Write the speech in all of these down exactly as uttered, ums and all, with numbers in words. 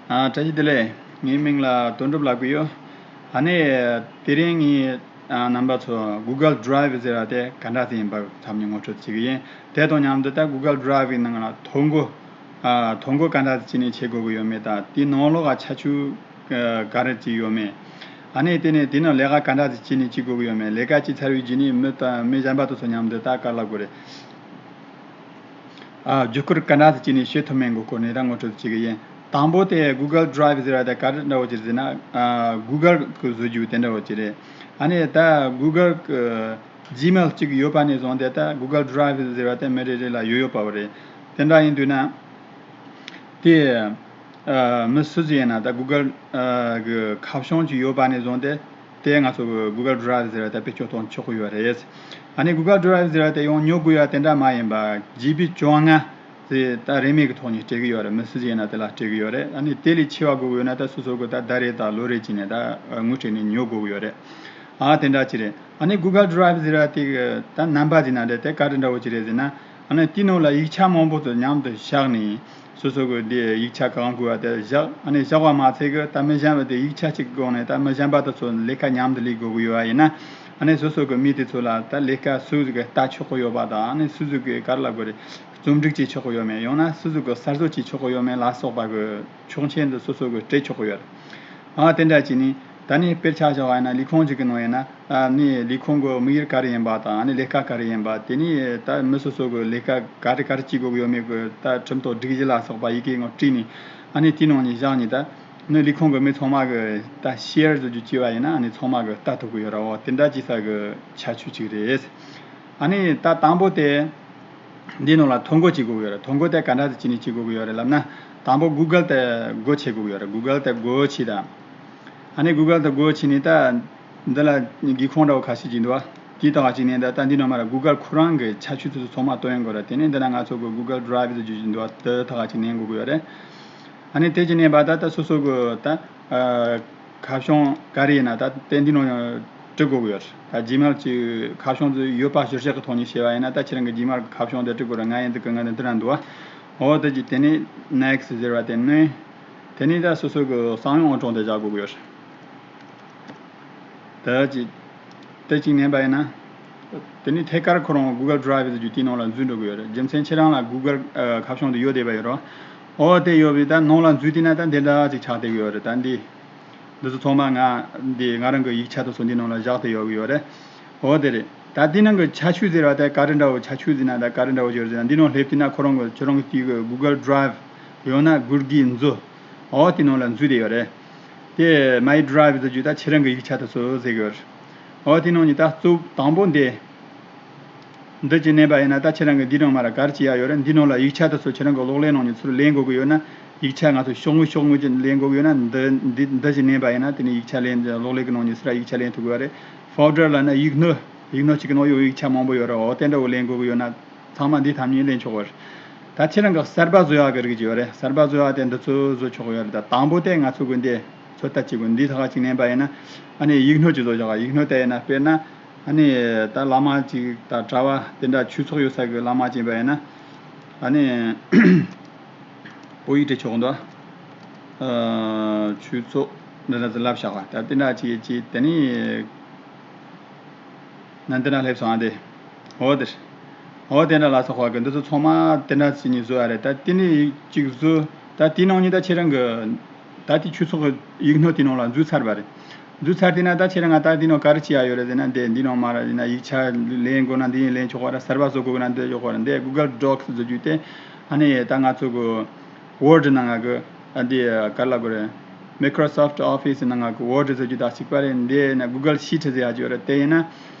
ཨ། བཀྲ་ཤིས་བདེ་ལེགས། ངའི་མིང་ལ་དོན་གྲུབ་ལབ་ཀྱི་ཡོད། ཨ་ནི། དེ་རིང་ངས་ཨ་རྣམ་པ་ཚོ་Google Drive ཟེར་བ་དེ་ག་འདྲ་ཞིག་ཡིན་པ་ཚང་མ་ངོ་སྤྲོད་བྱེད་ཀྱི་ཡིན། དེ་དང་མཉམ་དུ་ད་Google Drive གི་ནང་ལ་ཐོ་འགོད། ཨ། ཐོ་འགོད་ག་འདྲ་ཞིག་བྱས་ནས་བྱེད་དགོས་ཀྱི་ཡོད་མེད་དང་དེའི་ནང་ལོགས་ལ་ཁྱད་ཆོས་ག་རེ་ཅིག་ཡོད་མེད། ཨ་ནི་དེ་ནས་དེ་ནང་ལས་ཀ་ག་འདྲ་ཞིག་བྱས་ནས་བྱེད་དགོས་ཀྱི་ཡོད་མེད། ལས་ཀ་བྱས་ཚར་བའི་རྗེས་ནས་མི་དང་མི་གཞན་པ་དེ་ཚོ་མཉམ་དུ་ད་ག་རེ་ལབ་དགོས་རེད། ཨ། བརྒྱུད་སྐུར་ག་འདྲ་ཞིག་བྱས་ནས་བྱེད་ཐུབ་མིན་གྱི་སྐོར་ནས་ད་ངོ་སྤྲོད་བྱེད་ཀྱི་ཡིན། དང་པོ་དེ་Google Drive ཟེར་བ་དེ་ག་རེ་འདྲ་བོ་ཅིག་ཟེར་ན། ཨ། Google གི་བཟོ་རྒྱུ་དེ་འདྲ་བོ་ཅིག་རེད། ཨ་ནི་ད་Google གི་Gmail གཅིག་ཡོད་པ་ནས་བཟུང་སྟེ་ད་Google Drive ཟེར་བ་དེ་མི་རེ་རེ་ལ་ཡོད་ཡོད་པ་རེད། དེ་འདྲ་ཡིན་དུས་ན། དེ། ཨ། མི་སུ་ཞིག་ཡིན་ན་ད་Google གི་ཁ་བྱང་ཅིག་ཡོད་པ་ནས་བཟུང་སྟེ། དེ་ང་ཚོ་གི་Google Drive ཟེར་བ་དེ་བེད་སྤྱོད་གཏོང་ཆོག་གི་ཡོད་རེད། ཨ་ནི་Google Drive ཟེར་བ་དེ་ཡང་ཉོ་དགོས་ཡ་དེ་འདྲ་མ་ཡིན་པ་ཇི་བི་བཅོ་ལྔ་ཟེར་ད་རིན་མེད་ཀྱི་ཐོག་ནས་སྤྲད་ཀྱི་ཡོད་རེད། མི་སུ་ཞིག་ཡིན་ན་དེ་ལ་སྤྲད་ཀྱི་ཡོད་རེད། ཨ་ནི་དེ་ལས་ཆེ་བ་དགོས་ཀྱི་ཡོད་ན་ད་སོ་སོ་གི་ད་ཟླ་རེ་དང་ལོ་རེ་བྱས་ནས་ད་དངུལ་སྤྲད་ནས་ཉོ་དགོས་ཀྱི་ཡོད་རེད། ཨ། དེ་འདྲ་ཅིག་རེད། ཨ་ནི་Google Drive ཟེར་བ་དེ་གི་ད་རྣམ་པ་ཟེར་ན་འདྲ་དེ་ག་རེ་འདྲ་བོ་ཅིག་རེད་ཟེར་ན། ཨ་ནི་དེའི་ནང་ལ་ཡིག་ཆ་མང་པོ་ཚོ་མཉམ་དུ་བཞག་ནས། སོ་སོ་གི་འདི་ཡིག་ཆ་གང་དགོས་པ་དེ་བཞག་ཨ་ནི་བཞག་པ་མ་ཚད་གི་ད་མི་གཞན་པ་དེ་ཡིག་ཆ་གཅིག་གི་སྒང་ནས་ད་མི་གཞན་པ་དེ་ཚོ་ལས་ཀ་མཉམ་དུ་ལས་དགོས་ཀྱི་ཡོད་པ་ཡིན་ན། ཨ་ནི་སོ་སོ་གི་མི་དེ་ཚོ་ལ་ད་ལས་ཀ་སུ་ཟིག་གི་ལྟ་ཆོག་གི་ཡོད་པ་དང་། ཨ་ནི་སུ་ཟིག་གི་ག་རེ་ལབ་དགོས་རེད། རྩོམ་སྒྲིག་བྱེད་ཆོག་གི་ཡོད་མེད། ཡང་ན་སུ་ཟིག་གི་གསར་བཟོ་བྱེད་ཆོག་གི་ཡོད་མེད་ལ་སོགས་པ་གི་ཆོག་མཆན་དེ་སོ་སོ་གི་སྤྲད་ཆོག་གི་ཡོད་རེད། ཨ། དེ་འདྲ་བྱས་ནས་ད་ནི་དཔེར་ཆ་བཞག་པ་ཡིན་ན་ལས་ཁུངས་གཅིག་གི་ནང་ཡིན་ན། ཨ་ནི་ལས་ཁུངས་གི་དམིགས་ཡུལ་ག་རེ་ཡིན་པ་དང་། ཨ་ནི་ལས་ཀ་ག་རེ་ཡིན་པ། དེ་ནི་ད་མི་སོ་སོ་གི་ལས་ཀ་ག་རེ་ག་རེ་བྱེད་དགོས་ཀྱི་ཡོད་མེད་གི་ད་ཁྲིམས་ཐོག་སྒྲིག་གཞི་ལ་སོགས་པ་ཡི་གེ་ངོ་བྲིས་ནས། ཨ་ནི་དེའི་ནང་ནས་བཞག་ནས་ད་ནི་ལས་ཁུངས་གི་མི་ཚང་མ་གི་ད་ཤེར་བཟོ་རྒྱུ་བྱས་པ་ཡིན་ན། ཨ་ནི་ཚང་མ་གི་ལྟ་ཐུབ་ཀྱི་ཡོད་རེད། འོ་དེ་འདྲ་བྱེད་ས་གི་ཁྱད་ཆོས་གཅིག་རེད། ཨ་ནི་ད་དང་པོ་དེ། འདིའི་ནང་ལ་ཐོ་འགོད་བྱེད་དགོས་ཀྱི་ཡོད་རེད། ཐོ་འགོད་དེ་ག་འདྲ་ཞིག་བྱས་ནས་བྱེད་དགོས་ཀྱི་ཡོད་རེད་ལབ་ན། དང་པོ་Google དེ་སྒོ་ཕྱེ་དགོས་ཀྱི་ཡོད་རེད། Google དེ་སྒོ་ཕྱེ་དང་། ཨ་ནི་Google དེ་སྒོ་ཕྱེ་ནས་ད། འདི་ལ་སྒེའུ་ཁུང་འདྲ་བོ་ཁ་ཤས་ཅིག་འདུག་བ། དེའི་ཐོག་ཅིག་ནས་ད་ད་འདི་ནང་མར་Google ཁོ་རང་གི་ཁྱད་ཆོས་དེ་ཚོ་ཚང་མ་སྟོན་ཡོང་གི་རེད། དེ་ནས་འདི་ན་ང་ཚོ་གི་Google Drive ཟེར་རྒྱུ་ཅིག་འདུག་བ། དེ་ཐོག་ཅིག་ནས་འགོ་དགོས་ཡོད་རེད། ཨ་ནི་དེ་ཅིག་ནས་པ་ད་ལྟ་སོ་སོ་གི་ད། ཨ། ཁ་བྱང་ག་རེ་ཡིན་ན་ད་དེ་འདི་ནང་འབྲི་དགོས་ཀྱི་ཡོད་རེད། ད་Gmail གྱི་ཁ་བྱང་དེ་ཡོད་པ་གཞིར་བཞག་གི་ཐོག་ནས་བཤད་པ་ཡིན་ན། ད་ཁྱེད་རང་གི་Gmail གི་ཁ་བྱང་དེ་འབྲི་དགོས་རེད། ང་ཡིན་འདི་གི་ང་འདི་འདི་རང་འདུག་བ། འོ་དེ་ཅིག་དེ་ནས་Next ཟེར་བ་དེ་ནས། དེ་ནས་ད་སོ་སོ་གི་གསང་བའི་ཨང་གྲངས་དེ་བཞག་དགོས་ཀྱི་ཡོད་རེད། ད་ཅི། ད་ཅིག་ཉན་པ་ཡིན་ན། དེ་ནི་ཐད་ཀར་ཁོ་རང་Google Drive ཟེར་རྒྱུ་དེའི་ནང་ལ་འཛུལ་འགྲོ་གི་ཡོད་རེད། རྒྱུ་མཚན་ཁྱེད་རང་ལ་Google ཨ། ཁ་བྱང་དེ་ཡོད་བསྡད་པ་ཡོད་རེད། འོ་དེ་ཡོད་པའི་ད་ནང་ལ་འཛུལ་དུས་ན་ད་འདི་འདྲ་ཅིག་ཆགས་བསྡད་ཀྱི་ཡོད་རེད། ད་འདི། འདི་ཚོ་ཚང་མ་ང་འདི་ང་རང་གི་ཡིག་ཆ་དེ་ཚོ་འདི་ནང་ལ་བཞག་བསྡད་ཡོད་ཀྱི་ཡོད་རེད། འོ་དེ་རེད། ད་འདི་ནང་གི་ཁྱད་ཆོས་ཟེར་བ་དེ་ག་རེ་འདྲ་བོ། ཁྱད་ཆོས་ཟེར་ན་ད་ག་རེ་འདྲ་བོ་ཡོད་ཟེར་ན། འདི་ནང་སླེབས་དུས་ན་ཁོ་རང་གི་ཁྱོད་རང་གི་དེའི་གི་Google Drive ཡང་ན་Google གི་མཛོད། འོ་དེ་ནང་ལ་འཛུལ་བསྡད་ཡོད་རེད། དེ་My Drive ཟེར་རྒྱུ་ད་ཁྱེད་རང་གི་ཡིག་ཆ་དེ་ཚོ་ཟེར་གི་ཡོད་རེད། འོ་དེ་ནང་ནས་ད་གཙོ་བོ་དང་པོ་འདི། འདི་ཅིག་མནན་པ་ཡིན་ན་ད་ཁྱེད་རང་གི་འདི་ནང་མར་ག་རེ་བྱེད་ཡ་ཡོད་རེད། འདི་ནང་ལ་ཡིག་ཆ་དེ་ཚོ་ཁྱེད་རང་གི་གློག་ཀླད་ནང་ནས་ཚུར་ལེན་དགོས་ཀྱི་ཡོད་ན། ཡིག་ཆ་ང་ཚོ་ཤོག་ངོས་ཤོག་ངོས་ཀྱི་ལེན་དགོས་ཀྱི་ཡོད་ན། འདི་འདི་འདི་ཅིག་མནན་པ་ཡིན་ན་དེ་ནས་ཡིག་ཆ་ལེན། གློག་ཀླད་ཀྱི་ནང་ནས་ཚུར་ཡིག་ཆ་ལེན་ཐུབ་ཀྱི་ཡོད་རེད། Folder ལབ་ན་ཡིག་སྣོད། ཡིག་སྣོད་གཅིག་གི་ནང་ཡོད་ཡིག་ཆ་མང་པོ་ཡོད་རེད། འོ་དེ་འདྲ་བོ་ལེན་དགོས་ཀྱི་ཡོད་ན། ཚང་མ་འདི་ཐམས་ཅད་ལེན་ཆོག་གི་རེད། ད་ཁྱེད་རང་གི་གསར་པ་བཟོ་ཡག་གི་རིགས་ཅིག་ཡོད་རེད། གསར་པ་བཟོ་ཡག་དེ་འདི་ཚོ་བཟོ་ཆོག་གི་ཡོད་རེད། ད་དང་པོ་དེ་ང་ཚོ་གི་འདི་ཚོད་ལྟ་བྱེད་དགོས། འདི་ཐོག་ཅིག་མནན་པ་ཡིན་ན། ཨ་ནི་ཡིག་སྣོད་ཅིག་བཟོ་ཆོག་གི། ཡིག་སྣོད་དེ་ཡིན་ན་དཔེར་ན། ཨ་ནི་ད་བླ་མ་ཅིག་ད་གྲྭ་པ་དེ་འདྲ་ཆོས་ཚོགས་ཡོད་ས་གི་བླ་མ་ཅིག་ཡིན་པ་ཡིན་ན། ཨ་ནི་བོད་ཡིག་བྲིས་ཆོག་གི་འདུག་ཨ། ཆོས་ཚོགས་འདི་འདྲ་ཟེར་ལབ་བཞག་པ། ད་དེ་འདྲ་ཅིག་ཅིག་དེ་ནི། ནང་དེ་ན་སླེབས་སོང་ཨ་དེ། འོ་དེ། འོ་དེ་འདྲ་ལ་སོགས་པ་གི་འདི་ཚོ་ཚང་མ་དེ་འདྲ་ཞིག་ནས་བཟོ་ཡ་རེད། ད་དེ་ནས་ཅིག་བཟོ། ད་དེའི་ནང་ནས་ད་ཁྱེད་རང་གི་ད་དེ་ཆོས་ཚོགས་ཀྱི་ཡིག་སྣོད་དེའི་ནང་ལ་འཛུལ་ཚར་བ་རེད། འཛུལ་ཚར་དུས་ན་ད་ཁྱེད་རང་ང་ད་དེའི་ནང་ག་རེ་བྱེད་ཡ་ཡོད་རེད་ཟེར་ན། འདི་འདིའི་ནང་མར་ཡིན་ན་ཡིག་ཆ་ལེན་དགོས་ན་འདི་ཡིན་ལེན་ཆོག་པ་རེད། གསར་པ་བཟོ་དགོས་ན་འདི་ཆོག་པ་རེད། འདི་Google Docs བཟོ་རྒྱུ་དེ། ཨ་ནི་ད་ང་ཚོ་གི Word ནང་ང་གི་ཨ་འདི་ག་རེ་ལབ་དགོས་རེད། Microsoft Office ནང་ང་གི་Word ཟེར་རྒྱུ་དང་གཅིག་པ་རེད། འདི་ན་Google Sheet ཟེར་ཡ་ཅིག་ཡོད་རེད། དེ་ཡིན་ན་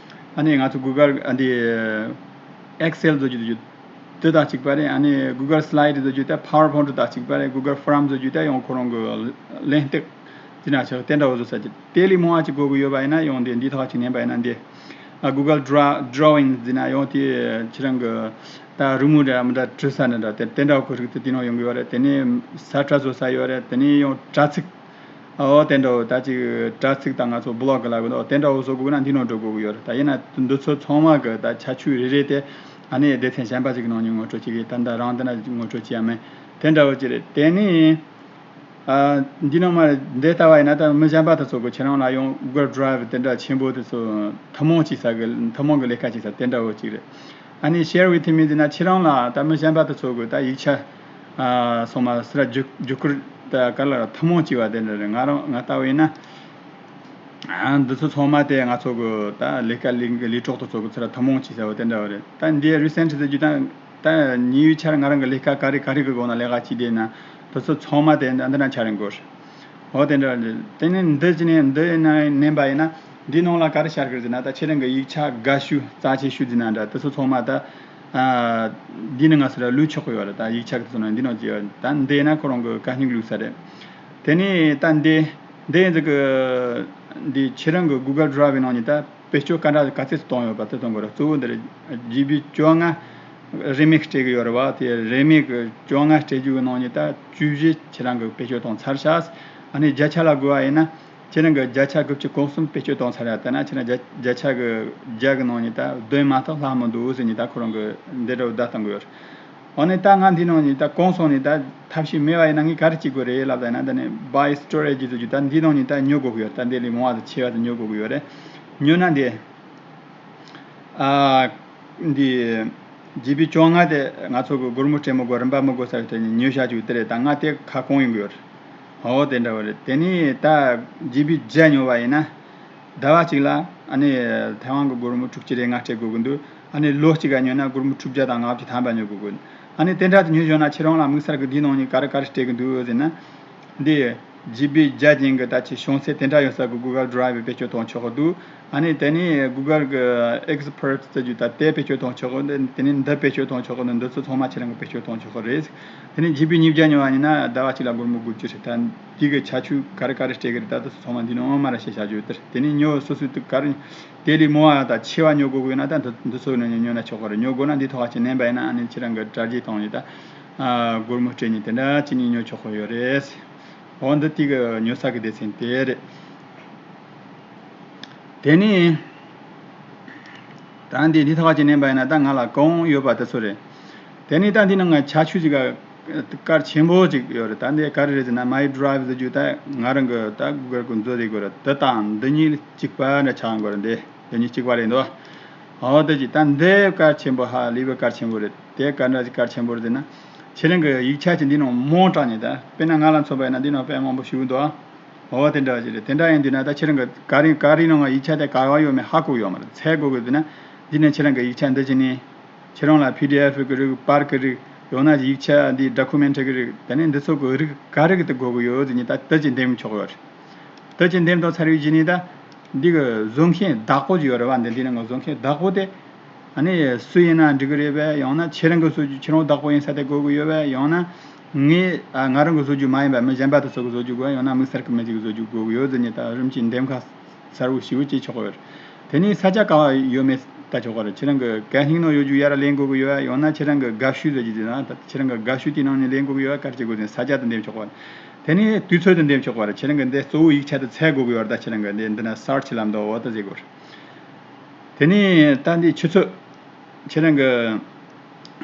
ཨ་ནི་ང་ཚོ་Google ཨ་འདི་Excel ཟེར་རྒྱུ་དེ་དང་གཅིག་པ་རེད། ཨ་ནི་Google Slide ཟེར་རྒྱུ་དེ་PowerPoint དང་གཅིག་པ་རེད། Google Form ཟེར་རྒྱུ་དེ་ཡང་ཁོ་རང་གི་ལན་སྟེགས་དེ་ན་ཆགས་དེ་འདྲ་བོ་བཟོ་ས་ཅིག་དེ་ལས་མང་བ་ཅིག་དགོས་ཀྱི་ཡོད་པ་ཡིན་ན་ཡང་འདི་འདི་ཐོག་ཅིག་མནན་པ་ཡིན་ན་འདི། ཨ། Google Draw Drawings ཟེར་ན་ཡང་དེ་ཁྱེད་རང་གི་ད་རི་མོ་འདྲ་མི་འདྲ་བྲི་ས་འདྲ་འདྲ་དེ་དེ་འདྲ་བོ་ཁོ་རིགས་དེ་དེ་ནང་ཡོང་གི་ཡོད་རེད། དེ་ནས་ས་ཁྲ་བཟོ་ས་ཡོད་རེད། དེ་ནས་ཡང་དྲ་ཚིགས། ཨོ་དེ་འདྲ་བོ་ད་ཅིག་དྲ་ཚིགས་དང་ང་ཚོ་blog ལབ་གི་འདུག་དེ་འདྲ་བོ་བཟོ་དགོས་ན་འདི་ནང་འགྲོ་དགོས་ཀྱི་ཡོད་རེད། ད་ཡིན་ན་འདི་ཚོ་ཚང་མ་གི་ད་ཁྱད་ཆོས་རེ་རེ་དེ་ཨ་ནི་སྡེ་ཚན་གཞན་པ་ཅིག་གི་ནང་ནས་ངོ་སྤྲོད་བྱེད་ཀྱི། ད་ད་རང་དེ་འདྲ་ངོ་སྤྲོད་བྱེད་ཡ་མེད། དེ་འདྲ་བོ་ཅིག་རེད། དེ་ནས། ཨ། འདི་ནང་མར་འདི་ལྟ་བ་ཡིན་ན་ད་མི་གཞན་པ་དེ་ཚོ་གི་ཁྱེད་རང་ལ་ཡང་Google Drive དེ་འདྲ་ཆེན་པོ་དེ་ཚོ་ཐུན་མོང་བྱེད་ས་གི་ཐུན་མོང་གི་ལས་ཀ་བྱེད་ས་དེ་འདྲ་བོ་ཅིག་རེད། ཨ་ནི་Share with me ཟེར་ན་ཁྱེད་རང་ལ་ད་མི་གཞན་པ་དེ་ཚོ་གི་ད་ཡིག་ཆ་ཨ་སོང་མ་སི་ར་བརྒྱུད་བརྒྱུད་སྐུར་ད་ག་ལ་ཐུན་མོང་བྱས་པ་དེ་འདྲ་རེད། ང་རང་ང་ལྟ་བུ་ཡིན་ན། ཨ། འདི་ཚོ་ཚང་མ་དེ་ང་ཚོ་གི་ད་ལས་ཀ་ལས་ལས་གྲོགས་དེ་ཚོ་གི་ཚུར་ཐུན་མོང་བྱས་ས་བོ་དེ་འདྲ་བ་རེད། ད་འདི་Recent ཟེར་རྒྱུ་ད་ད་ཉེ་བའི་ཆར་ང་རང་གི་ལས་ཀ་ག་རེ་ག་རེ་གི་སྒོ་ནས་ལས་ཀ་བྱས་བསྡད་ན་དེ་ཚོ་ཚང་མ་དེ་འདི་འདི་འདྲ་ཆགས་རན་དགོས། འོ་དེ་འདྲ་རེད། དེ་ནས་འདི་ཅི་ནས་འདི་ཡིན་ན་མནན་པ་ཡིན་ན་འདིའི་ནང་ལ་ག་རེ་ཤར་གི་རེད་ཟེར་ན། ད་ཁྱེད་རང་གི་ཡིག་ཆ་དགའ་ཤོས་རྩ་ཆེ་ཤོས་ཟེར་ན་འདྲ་དེ་ཚོ་ཚང་མ་ད་ཨ་འདི་ནས་ང་ཚོ་ལ་བླུག་ཆོག་གི་ཡོད་རེད། ད་ཡིག་ཆ་དེ་ཚོ་ནང་འདི་ནང་བརྗེ་བ་ད་འདི་ཡིན་ན་ཁོ་རང་གི་གད་སྙིགས་བླུག་ས་རེད། དེ་ནས་ད་འདི་འདི་ཡིན་ཟིག་གི་འདི་ཁྱེད་རང་གི་Google Drive ནང་ནས་ད་བེད་སྤྱོད་ག་འདྲ་ག་ཚད་སུ་གཏོང་ཡོད་པ་དེ་གཏོང་དགོས་རེད། གཙོ་བོ་འདི་རེད། ཇི་བི་བཅོ་ལྔ་རེའུ་མིག་སྤྲད་གི་ཡོད་རེད་བ། དེ་རེའུ་མིག་བཅོ་ལྔ་སྤྲད་རྒྱུ་གི་ནང་ནས་ད་བཅུ་བཞི་ཁྱེད་རང་གི་བེད་སྤྱོད་གཏོང་ཚར་ཤག་ཨ་ནི་བརྒྱ་ཆ་ལ་དགོས་པ་ཡིན་ན་ཁྱེད་རང་གི་བརྒྱ་ཆ་དགུ་བཅུ་གོ་གསུམ་བེད་སྤྱོད་གཏོང་ཚར་ཡ། དེ་ན་ཁྱེད་རང་བརྒྱ་བརྒྱ་ཆ་གི་བརྒྱ་གི་ནང་ནས་ད་བདུན་མ་གཏོགས་ལྷག་མི་འདུག་ཟེར་ནས་ད་ཁོ་རང་གི་འདི་འདྲ་བོ་བརྡ་གཏོང་གི་ཡོད་རེད། འོ་ནས་ད་ང་འདི་ནང་ནས་ད་གོང་སོང་ནས་ད་ཐབས་ཤེས་མེད་པ་ཡིན་ན་ངས་ག་རེ་བྱེད་དགོས་རེད་ལབ་ད་ཡིན་ན། ད་ནས་Buy Storage ཟེར་རྒྱུ་ད་འདི་ནང་ནས་ད་ཉོ་དགོས་ཀྱི་ཡོད་རེད། ད་འདི་ལས་མང་བ་དང་ཆེ་བ་དང་ཉོ་དགོས་ཀྱི་ཡོད་རེད། ཉོ་ན་འདི་ཨ་འདི་ཇི་བི་བཅོ་ལྔ་དེ་ང་ཚོ་གི་སྒོར་མོ་སྤྲད་མི་དགོས་རིན་པ་མི་དགོས་ས་ཡོད་དེ་ཉོ་བྱ་རྒྱུ་དེ་རེད། ད་ང་དེ་ཁ་སྐོང་ཡོང་གི་ཡོད་རེད། འོ་དེ་འདྲ་བ་རེད། དེ་ནས་ད་ཇི་བི་བརྒྱ་ཉོ་བ་ཡིན་ན། ཟླ་བ་གཅིག་ལ་ཨ་ནི་ཐའེ་ཝན་གྱི་སྒོར་མོ་དྲུག་ཅུ་རེ་ལྔ་སྤྲད་དགོས་ཀྱི་འདུག་ཨ་ནི་ལོ་གཅིག་ག་ཉོས་ན་སྒོར་མོ་དྲུག་བརྒྱ་དང་ལྔ་བཅུ་ཐམ་པ་ཉོ་དགོས་ཀྱི་འདུག་ཨ་ནི་དེ་འདྲ་དུ་ཉོས་བཞག་ན་ཁྱེད་རང་ལ་དམིགས་བསལ་གྱི་འདིའི་ནང་ནས་ག་རེ་ག་རེ་སྤྲད་ཀྱི་འདུག་ཟེར་ན། འདི་ཇི་བི་བརྒྱ་ཅན་གྱི་ད་ཆ་བྱང་ཚད་དེ་འདྲ་ཡོད་ས་གི་Google Drive བེད་སྤྱོད་གཏོང་ཆོག་གི་འདུག་ཨ་ནི་དེ་ནས་Google གི་Expert ཟེར་རྒྱུ་ད་དེ་བེད་སྤྱོད་གཏོང་ཆོག་གི་འདུག་དེ་ནས་འདི་བེད་སྤྱོད་གཏོང་ཆོག་གི་འདུག་འདི་ཚོ་ཚང་མ་ཁྱེད་རང་གི་བེད་སྤྱོད་གཏོང་ཆོག་གི་རེད། དེ་ནས་ཇི་བི་ཉིས་བརྒྱ་ཉོ་བ་ཡིན་ན་ཟླ་བ་གཅིག་ལ་སྒོར་མོ་དགུ་བཅུ་རེད། ད་འདི་གི་ཁྱད་ཆོས་ག་རེ་ག་རེ་སྤྲད་གི་རེད། ད་དེ་ཚོ་ཚང་མ་འདི་ནས་ངོ་མ་ར་ཤེས་བྱ་རྒྱུ་དེར། དེ་ནས་ཉོ་སོ་སོའི་དུ་ག་རེ་དེ་ལས་མང་བ་དང་ཆེ་བ་ཉོ་དགོས་ཀྱི་ཡོད་ན་ད་འདི་འདི་ཚོ་ནས་ཉོ་ན་ཆོག་གི་རེད། ཉོ་དགོས་ན་འདི་ཐོག་ཁ་ཅིག་མནན་པ་ཡིན་ན་ཨ་ནི་ཁྱེད་རང་གི་དྲ་རྒྱའི་སྟེང་ནས་ད་ཨ་སྒོར་མོ་སྤྲད་ནས་དེ་འདྲ་ཅི་ནས་ཉོ་ཆོག་གི་ཡོད་རེད། འོ་འདི་དེ་གི་ཉོ་ས་གི་སྡེ་ཚན་དེ་རེད། དེ་ནས་ད་འདི་འདི་ཐོག་ཅིག་མནན་པ་ཡིན་ན་ད་ང་ལ་གང་ཡོད་པ་དེ་ཚོ་རེད། དེ་ནས་ད་འདི་ནང་ང་ཁྱད་ཆོས་ཅིག་ག་གལ་ཆེན་པོ་ཅིག་ཡོད་རེད། ད་འདི་ག་རེ་རེད་ཟེར་ན། My Drive ཟེར་རྒྱུ་ད་ང་རང་གི་ད་Google གི་མཛོད་དེ་དགོས་རེད། འདི་དང་འདི་གཉིས་གཅིག་པ་འདྲ་ཆགས་དགོས་རེད། འདི་འདི་གཉིས་གཅིག་པ་རེད་འདུག་འོ་དེ་ཅིག་ད་འདི་གལ་ཆེན་པོ་ཧ་ལས་པའི་གལ་ཆེན་པོ་རེད། དེ་ག་འདྲ་ཅིག་གལ་ཆེན་པོ་རེད་ཟེར་ན། ཁྱེད་རང་གི་ཡིག་ཆ་ཅིག་འདི་ནང་མང་དྲགས་ནས་ད་དཔེར་ན་ང་ལ་མཚོན་པ་ཡིན་ན་འདི་ནང་དཔེ་མང་པོ་ཞིག་འདུག་འོ་དེ་འདྲ་ཞིག་རེད། དེ་འདྲ་ཡིན་དུས་ན་ད་ཁྱེད་རང་གི་ག་རེ་ག་རེ་ནང་ང་ཡིག་ཆ་དེ་ག་བ་ཡོད་མེད་ཧ་གོ་གི་ཡོད་མ་རེད། འཚོལ་དགོས་གི་འདུག་ན་འདི་ནས་ཁྱེད་རང་གི་ཡིག་ཆ་འདི་ཅི་ནས་ཁྱེད་རང་ལ་PDF གི་རིགས། པར་གི་རིགས། ཡང་ན་ཡིག་ཆ་འདི་Document གི་རིགས། དེ་ནས་འདི་ཚོ་གི་རིགས་ག་རེ་གི་དེ་དགོས་གི་ཡོད་ཟེར་ནས་ད་དེ་ཅི་འདེམས་ཆོག་གི་ཡོད་རེད། དེ་ཅི་འདེམས་ཐོག་ཚར་བའི་རྗེས་ནས་ད་འདི་གི་བཟོ་མཁན་བདག་པོ་ཅིག་ཡོད་རེད་བ། འདི་འདི་ནང་གི་བཟོ་མཁན་བདག་པོ་དེ། ཨ་ནི་སུ་ཡིན་ན་འགྲིག་གི་རེད་པས། ཡང་ན་ཁྱེད་རང་གི་བཟོ་རྒྱུ་ཁྱེད་རང་བདག་པོ་ཡིན་ས་དེ་དགོས་ཀྱི་ཡོད་པས། ཡང་ན་ངས་ཨ་ང་རང་གི་བཟོ་རྒྱུ་མ་ཡིན་པ་མི་གཞན་པ་དེ་ཚོ་གི་བཟོ་རྒྱུ་དགོས། ཡང་ན་དམིགས་བསལ་གྱི་མི་གཅིག་གི་བཟོ་རྒྱུ་དགོས་ཀྱི་ཡོད་ཟེར་ནས་ད་རིམ་གྱིས་འདེམས་ཁ་གསལ་བོ་ཞེ་པོ་བྱེད་ཆོག་གི་ཡོད་རེད། དེ་ནས་ས་ཆ་ག་བ་ཡོད་མེད་ལྟ་ཆོག་གི་རེད། ཁྱེད་རང་གི་གད་སྙིགས་ནང་ཡོད་རྒྱུ་ཡར་ལེན་དགོས་ཀྱི་ཡོད་པས། ཡང་ན་ཁྱེད་རང་གི་དགའ་ཤོས་ཟེར་རྒྱུ་དེ་ན་ད་ཁྱེད་རང་གི་དགའ་ཤོས་དེའི་ནང་ནས་ལེན་དགོས་ཀྱི་ཡོད་པས། ག་རེ་བྱེད་དགོས་ཟེར་ན་ས་ཆ་དེ་འདེམས་ཆོག་གི་རེད། དེ་ནས་དུས་ཚོད་དེ་འདེམས་ཆོག་གི་རེད། ཁྱེད་རང་གི་འདི་གཙོ་བོ་ཡིག་ཆ་དེ་འཚོལ་དགོས་ཀྱི་ཡོད་རེད། ད་ཁྱེད་རང་གི་འདི་འདི་ན་Search ལབ་འདུག་འོ་ད་ཟེར་དགོས་རེད། དེ་ནས་ད་འདི་ཆུ་ཚོད་ཁྱེད་རང་གི་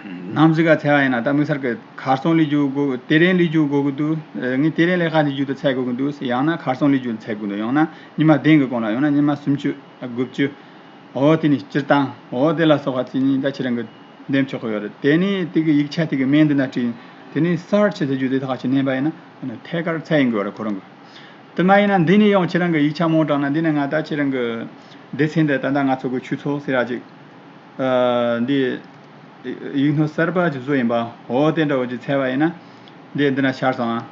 ནམ་ཟིག་ག་འཚོལ་བ་ཡིན་ན་ད་དམིགས་བསལ་གྱི་ཁ་སང་ལས་རྒྱུ་དགོས། དེ་རིང་ལས་རྒྱུ་དགོས་ཀྱི་འདུག་ངས་དེ་རིང་ལས་ཀ་ལས་རྒྱུ་དེ་འཚོལ་དགོས་ཀྱི་འདུག་ཡང་ན་ཁ་སང་ལས་རྒྱུ་འཚོལ་དགོས་འདུག་ཡང་ན་ཉི་མ་བདུན་གྱི་གོང་ལ། ཡང་ན་ཉི་མ་སུམ་ཅུ་དགུ་བཅུ། འོ་དེ་ནས་སྤྱིར་བཏང་འོ་དེ་ལ་སོགས་པ་དེ་ནས་ད་ཁྱེད་རང་གི་འདེམས་ཆོག་གི་ཡོད་རེད། དེ་ནས་དེ་གི་ཡིག་ཆ་དེ་གི་མིང་འདི་ན་བྲིས། དེ་ནས་Search ཟེར་རྒྱུ་དེ་ཐག་ཆོད་མནན་པ་ཡིན་ན་ཐད་ཀར་འཚོལ་ཡོང་གི་ཡོད་རེད་ཁོ་རང་གི། དེ་མ་ཡིན་ན་འདི་ནས་ཡང་ཁྱེད་རང་གི་ཡིག་ཆ་མང་དྲགས་ན་འདི་ནས་ང་ད་ཁྱེད་རང་གི་སྡེ་ཚན་འདི་ད་ལྟ་ང་ཚོ་གི་ཆོས་ཚོགས་ཟེར་ཡ་ཅིག་ཨ་འདི་ཡིག་སྣོད་གསར་པ་ཅིག་བཟོས་ཡིན་པ། འོ་དེ་འདྲ་བོ་ཅིག་འཚོལ་བ་ཡིན་ན་འདི་འདི་ན་ཤར་སོང་ཨ།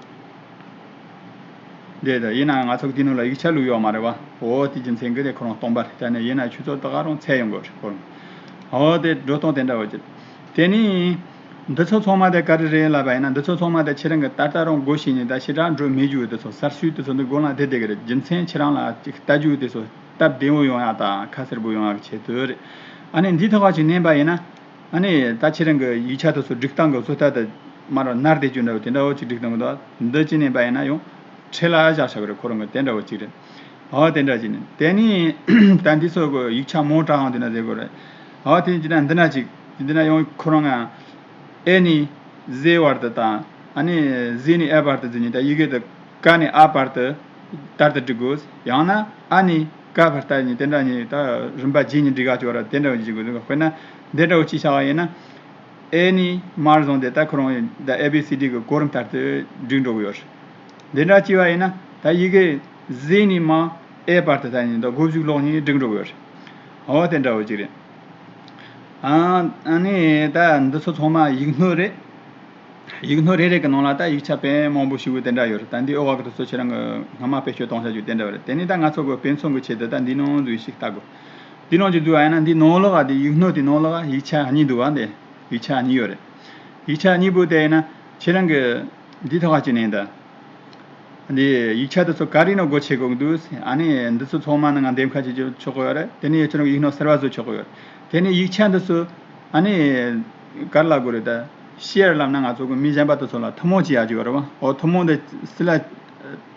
འདི་ད་ཡིན་ན་ང་ཚོ་གི་འདི་ནང་ལ་ཡིག་ཆ་བླུགས་ཡོད་མ་རེད་བ། འོ་དེ་རྒྱུ་མཚན་གྱིས་དེ་ཁོ་རང་སྟོང་པ་རེད། ད་ནི་ཡིན་ན་ཆུ་ཚོད་ད་ག་རང་འཚོལ་ཡོང་དགོས་རེད་ཁོ་རང་། འོ་དེ་འགྲོ་སྟངས་དེ་འདྲ་བོ་ཅིག་དེ་ནི་འདི་ཚོ་ཚང་མ་དེ་ག་རེ་རེད་ལབ་པ་ཡིན་ན། འདི་ཚོ་ཚང་མ་དེ་ཁྱེད་རང་གི་ད་ལྟ་རང་སྒོ་ཕྱེ་ནས་ད་ཞེ་དྲག་འགྲོ་མེད་རྒྱུ་དེ་ཚོ་གསར་ཤོས་དེ་ཚོ་འདི་སྒོ་ལ་བསྡད་བསྡད་གི་རེད། རྒྱུ་མཚན་ཁྱེད་རང་ལ་ཅིག་ལྟ་རྒྱུ་དེ་ཚོ་སྟབས་བདེ་བོ་ཡོང་ཡ་དང་ཁ་གསལ་པོ་ཡོང་ཡ་གི་ཆེད་དུ་རེད། ཨ་ནི་འདི་ཐོག་ཁ་ཅིག་མནན་པ་ཡིན་ན། ཨ་ནི་ད་ཁྱེད་རང་གི་ཡིག་ཆ་དེ་ཚོ་སྒྲིག་སྟངས་གི་བཟོ་ལྟ་དེ་མར་ནར་བསྡད་རྒྱུ་འདྲ་བོ་དེ་འདྲ་བོ་ཅིག་སྒྲིག་སྟངས་གི་འདུག་འདི་ཅི་མནན་པ་ཡིན་ན་ཡང་འཕྲེད་ལ་བཞག་བཞག་གི་རེད། ཁོ་རང་གི་དེ་འདྲ་བོ་ཅིག་རེད། འོ་དེ་འདྲ་ཅིག་ནི་དེ་ནི་ད་འདི་ཚོ་གི་ཡིག་ཆ་མང་དྲགས་ཡང་དེ་འདྲ་བཟོ་དགོས་རེད། འོ་དེ་ཅི་ན་འདི་ན་ཅིག་འདི་ན་ཡང་ཁོ་རང་ང་ཨེ་ནི་ཟེ་བར་དུ་དང་ཨ་ནི་ཟེ་ནི་ཨེ་བར་དུ་ཟེར་ནི་ད་ཡི་གེ་དེ། ཀ་ནས་ཨ་བར་དུ་ལྟར་དུ་སྒྲིག་དགོས། ཡང་ན་ཨ་ནས་ཀ་བར་ལྟར་ནས་དེ་འདྲ་ནས་ད་རིམ་པ་བརྗེས་ནས་སྒྲིག་ག་ཅིག་བར་དེ་འདྲ་བ་ཅིག་དགོས་འདུག་དཔེར་ན་འདི་འདྲ་བ་ཅིག་བྱ་བ་ཡིན་ན། ཨེ་ནས་མར་བཟུང་སྟེ་ད་ཁོ་རང་ད་ཨེ་བི་སི་ཌི་གི་གོ་རིམ་ལྟར་དུ་སྒྲིག་འགྲོ་གི་ཡོད་རེད། འདི་འདྲ་བྱས་པ་ཡིན་ན་ད་ཡི་གེ་ཟེ་ནས་མར་ཨེ་བར་དུ་ད་ནི་ད་སྒོ་བཞུགས་ལོག་ནས་སྒྲིག་འགྲོ་གི་ཡོད་རེད། འོ་དེ་འདྲ་བ་ཅིག་རེད། ཨ་ཨ་ནི་ད་འདི་ཚོ་ཚང་མ་ཡིག་སྣོད་རེད། ཡིག་སྣོད་རེ་རེ་གི་ནང་ལ་ད་ཡིག་ཆ་དཔེ་མང་པོ་ཞིག་དེ་འདྲ་ཡོད་རེད། ད་འདི་ཨོ་བ་གི་དེ་ཚོ་ཁྱེད་རང་གི་སྔ་མ་བེད་སྤྱོད་གཏོང་བྱ་རྒྱུ་དེ་འདྲ་ཡོད་རེད། དེ་ནི་ད་ང་ཚོ་གི་དཔེ་མཚོན་གི་ཆེད་དུ་ད་འདི་ནང་འཛུལ་ཞིག་ལྟ་དགོས། འདི་ནང་ཅིག་འཛུལ་བ་ཡིན་ན་འདི་ནང་ལོགས་ལ་འདི་ཡིག་སྣོད་དེ་ནང་ལོགས་ལ་ཡིག་ཆ་གཉིས་འདུག་བ། འདི་ཡིག་ཆ་གཉིས་ཡོད་རེད། ཡིག་ཆ་གཉིས་པོ་དེ་ཡིན་ན་ཁྱེད་རང་གི་འདི་ཐོག་ཁ་ཅིག་ནས་ད། འདི་ཡིག་ཆ་དེ་ཚོ་ག་རེ་ནང་སྒོ་ཕྱེ་དགོས་འདུག་ཨ་ནི་འདི་ཚོ་ཚང་མ་ནི་ང་འདེམས་ཁ་བྱེད་རྒྱུ་ཆོག་གི་ཡོད་རེད། དེ་ནས་ཁྱེད་རང་གི་ཡིག་སྣོད་གསར་པ་བཟོ་ཆོག་གི་ཡོད་རེད། དེ་ནས་ཡིག་ཆ་འདི་ཚོ་ཨ་ནི་ག་རེ་ལབ་དགོས་རེད། ད་ཤེར་ལབ་ན་ང་ཚོ་གི་མི་གཞན་པ་དེ་ཚོ་ལ་ཐུན་མོང་བྱེད་ཡག་ཅིག་ཡོད་རེད་བ། འོ་ཐུན་མོང་དེ་སུ་ལ་